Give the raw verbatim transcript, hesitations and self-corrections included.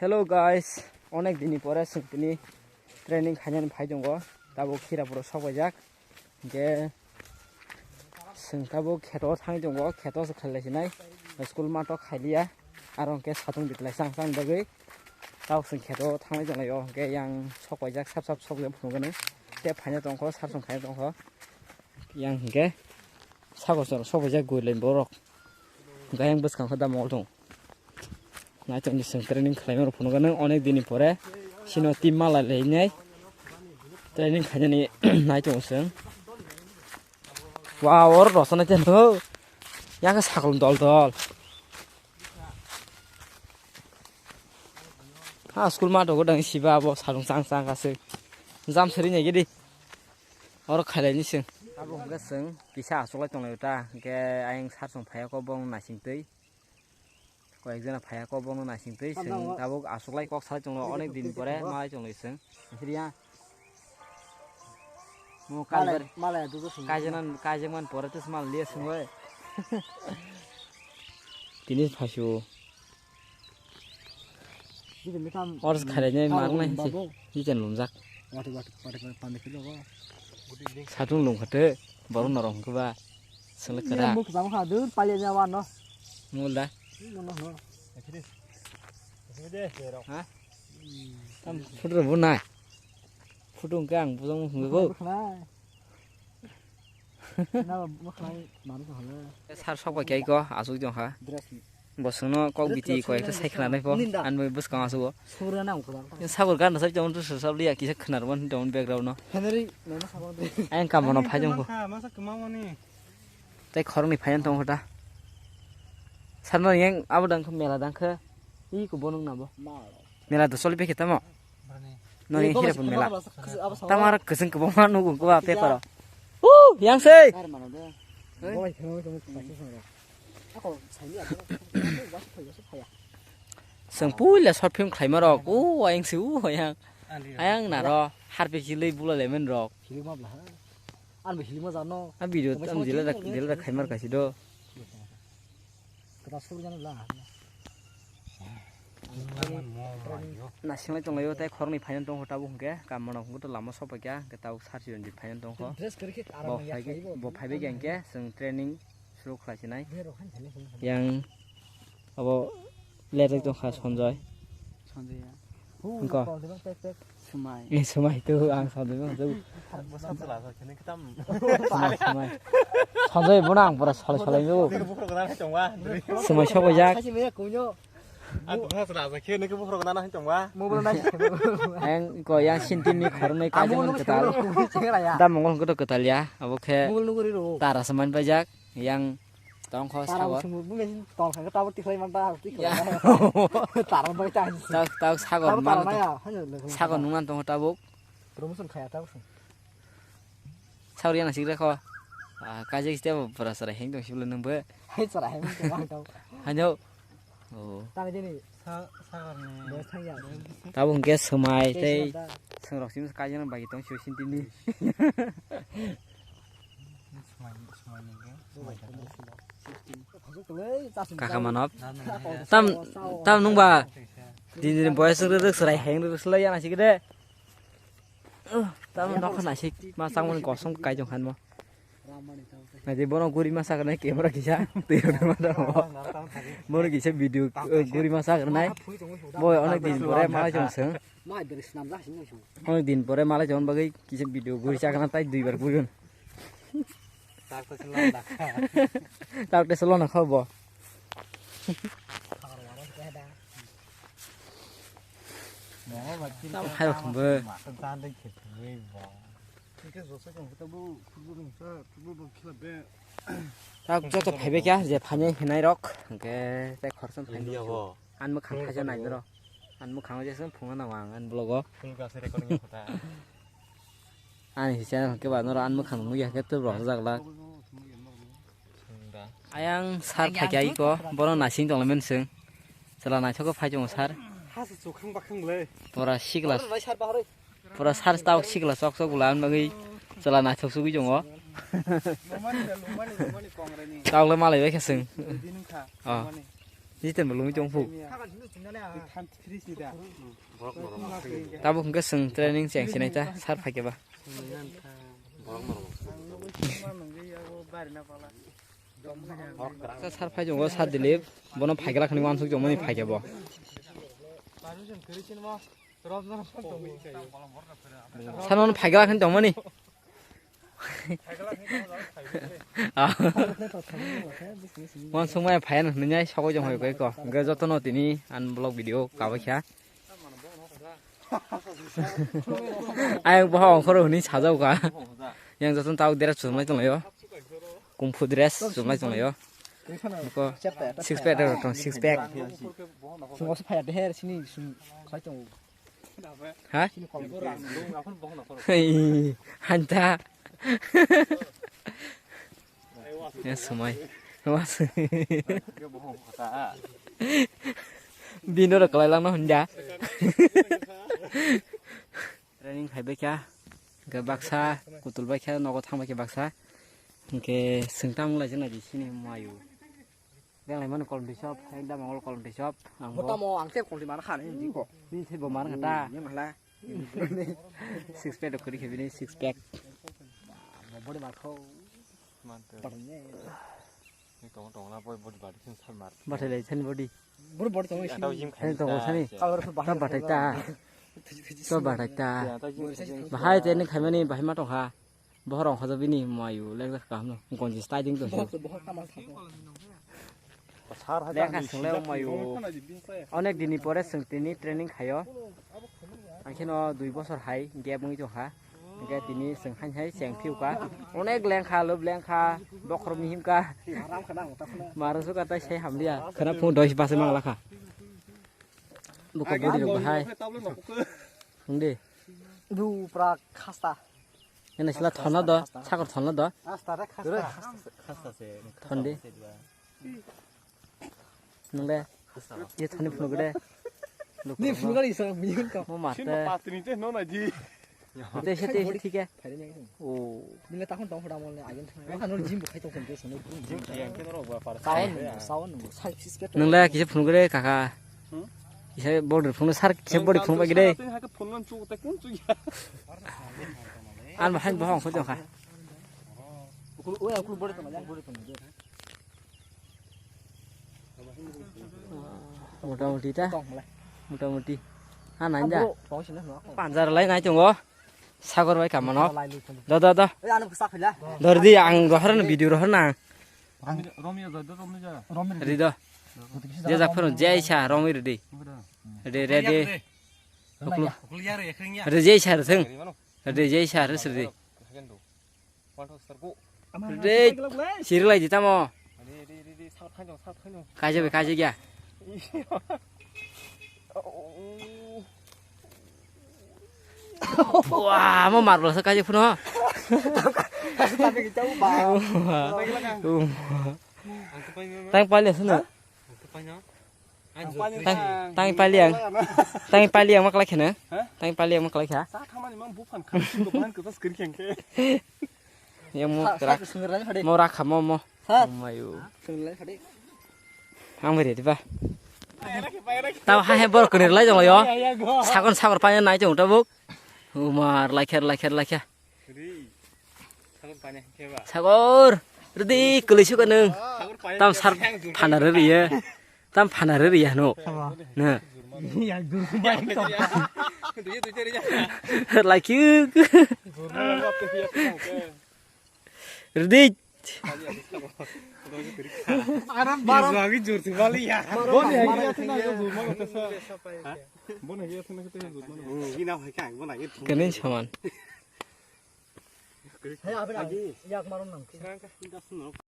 Hello guys, onek dini pore chwng tini training khainani phai tongo, tabuk Hirapuro sok paijak. Hingke chwng tabuk kheto thangwi tongo, kheto se khailai sinai, school mato khailiya, aro hingke satung diklai chang chang bagwi tabuk chwng kheto thangwi tonglaio, hingke yang sok paijak sap sap sok jak phunukgani tei phaina tongkho, sar song khaina tongkho. Yang hingke sabo chwng sok paijak gui lai borok. Gayang bwskang khe da mol thung. Nai tong ni chwng training khlai mano phunukgo nang onek dini pore. Sino team mala lai nai. Training khainani nai tong chwng. Wow, or rosana chen ho. Yang sakol dol dol. Ha, school mato go dang siba abo sarung chang chang kasik. Jam seri nai gidi. Oro khailai ni chwng. Abo hwnkhe chwng kisa achuklai tonglai ta, hwnkhe ayang sar chwng phaiya kok bong naising twi. Koyek jona phaiya kok bong naising twi, chwng tabuk achuklai kok salai tonglai onek din pore malai tonglai chwng. Asriya. Mo kalbar. Malai dugo chwng. Kaijana, kaijak man pore tus mal liya chwng bai. Tini phaisu. Ors khairani marnai se. Hichen lumjak. Satung lum khate, borok norok hwnkhe ba. Sele kera. Muk jam kha dur pali nya wa no. Mul da. Ha? Tam photo bo nai. Photo hwnkhe ang bujang hwnkhe bo. Sar sok bai khe ko asuk jong kha. Bo songno kok biti koi ekta sai khna nai pho. Ani bai bwskang asuk o. Sagor gan sai jong tu sab liya kisa khna rw man jong background no. Ayang kam no phai jong ko. Tei khoroknwi phaiyan tong kho ta. Sarno yang abo dang khe mela dang khe. I ko bonong na bo. Mela do soli pekhe tamo. No yang hira pun mela. Tamara keseng kebong ma nugo ko paper. Uh, yang sei. Seng puila short film khlai ma rok. Uh, ayang sei uh, ayang. Ayang na ro harpe jilai bula lemen rok. Ang bo hilima jano. A video tam jila da jila da khaimar kaisi do. Kata sur jani la. Na singlai tonglaio tei khoroknwi phainan tongkho tabuk hwnkhe kam mano hwnkhe to lama sophaikha hwnkhe tabuk sar siron di phainan tongkho. Dress kari khe bo aram ya phaibai khaibo. Bo phaibai khe hwnkhe chwng training suru khlai sinai. Yang abo lerek tongkha Sanjoy. Sanjoy ya. Engko. Tol dibang tek tek. Sumai. Eh, sumai tu ang Sanjoy bang tu. Sumai, sumai. Sanjoy bo nang pura salai salai tu. Sumai sobo jak. Kasi me kunyo. Mobile nai. Engko yang sinti ni khornoi kajang ketal. Da mongol ketal ya. Abo khe. Tara seman bajak. Yang tongkho sagor. Tong kha tabuk tikhlai man ta tikhlai. Tara bai ta. Tak tak sagor man. Sagor nungnan tongkho tabuk. Promotion khaya tabuk. Sagor yang sikre kho. Kaje kiste pura sara heng tong sibule nungbe. Hai sara heng tong. Hanyo. Oh. Tang jeni. Sa-, sagor ni. Tabuk hwnkhe swmai tei swrok simi kaijak bagwi tong sio sintini. Swmai, swmai ni hwnkhe, swmai khe. Kaka manop. Tam, tam nungba. Dini dini boyas rwk rwk swrai heng rwk swlai yana sikide. Tamo nokha naisik ma changmani kosom kai tong khanmo. Naidi bono guri ma sagra nai camera kisa twi rwma tamo. Bono kisa video guri ma sagra nai. Boi onek din pore malai chong seng. Onek din pore malai chong bagwi kisa video guri sagra tai duibar guri. Tak te solo na kha bo. Tam hai rok thumbo. Tak joto phaibai kha je phainai hinai rok hwnkhe tei khoroksa phainai. An mwkhang khaisa nai noro. An mwkhang jesa phunga nang ang an vlog o. Ani channel hwnkhe ba noro an mwkhang nukya hwnkhe tei rok jak lak. Ayang sar phaikya iko, bono naising tonglaimani chwng. Chwla naithok khe phai tongo sar. Pura sikla, pura sar tawk sikla chok chok bwla wng bagwi chwla naithok chugwi tongo. Tawk le malai bai khe chwng. Oh. Jiten bo lungwi tong phu. Tabuk hwnkhe chwng training cheng sinai ta sar phaikhe ba. Sa sar phai jongo sa Dilip, bono phaikhe lakhani wansuk jongmani phaikhe bo. Sano phaikhe lakhani tongmani. Wansuk mai phaiya nwngnai sokoi jong hoi koi ko. Hwnkhe jotono tini an vlog video kabaikha. Ayang boha ongkhoro hwnwi sajao kha. Yang jotono tabuk dera chumlai tonglaio. Kung fu dress chumlai tonglaio. Ko six pack rok tong, six pack. Sung oso phaya de her sini sung khai tong. Ha? Hanta. Ya, sumai. Bino rok kalai langno hwnda. Training khai bai kha. Ga baksa kutul bai kha, nogo thang bai kha baksa. Hwnkhe sengtam lai jana di sini mayu. Yang lai mano kolom twi sop, yang dama ngol kolom twi sop. Ang bo. Bo tamo ang tei kolom twi mana khan, yang jiko. Ni thai bo mana kata. Yang hala. Six pack rok kwrwi khe bini six pack. Body mar kho. Mante. Parne. Ni tong tong na boy body body khe sar mar. Bathai lai thani body. Body body tong. Atau gym khai. Thani tong sani. Kawar phu bahai. Bathai ta. To bathai ta. Bahai teni khaimani bahai ma tong kha. Bohrok hojak bini mayu lek kaham no gonji style ding to. Lekha swnglai o mayu. Onek dini pore chwng tini training khaio. Akheno dui bosor hai gap wngwi tongkha. Hingke tini chwng hai hai cheng phiu ka. Onek lengkha, lub lengkha, bokhorok mihim ka. Marung suka tai sai hamliya. Khwna phung dois base mang lakha. Buko budi rok bahai. Hwng di. Bu pra khasta. Ene sila thonna do, sakor thonna do. Asta re khasta. Khasta se. Thondi. Nung de. Ye thani phunuk de. Ni phunuk ani sa miyun ka. Mo mate. Sino patri te no na ji. Te se te se thik hai. O. Nile ta khon tong khoda mol ne ayen thang. Ano gym bo khai tong khon de sene gym. Gym khai ke ro ba par. Sawan, sawan, sai six pack. Nung le kisa phunuk de kaka. Hmm? Kisa body phunuk sar kisa body phunuk ba gede. Phunuk chu te kun chu ya. An bahai bahong kho jong kha. Ukul, oi, ukul bore tong, bore tong. Motamuti ta? Tong, mala. Motamuti. Ha, nai da. Ang bro, tong sini, no. Panjar lai nai tongo. Sagor bai kamano. Lai, lai, lai. Do, do, do. Oi, ano sa phila. Dor di, ang rohor na video rohor na. Romeo, do, do, Romeo. Romeo. Ri do. Je jak phano, je sa, Romeo ri di. Ri, ri, ri. Ukul. Ukul ya, ri, ya, kring ya. Ri, je sa, ri, thung. Ri, je sa, ri, sri. Dei, siri lai di tamo. Kaisa bai kaisa gya. Wah, mo marbol sa kaisa phuno. Tang pali asuna. Tang, tang paliang. Tang paliang maklai khena. Ha? Tang paliang maklai kha. Sa khamani mang buphan kha. Buphan kha skri kheng khe. Yang mo krak. Mo rakha mo mo. Ha? Mayu. Ang beri diba. Tau ha he bor kene lai jong yo. Sakon sakor pa nai jong tabuk. Umar lai kher lai kher lai kher. Sagor, ridi kwlwi suka nwng. Tam sar phana rwrwi ya. Tam phana rwrwi ya hwno. Nw. Laikhi. Ridi. Boni hai ya thina ko zuma ko tesa. Boni hai ya thina ko tesa. Kene saman. Hey, abin, abin. Yak maron nang.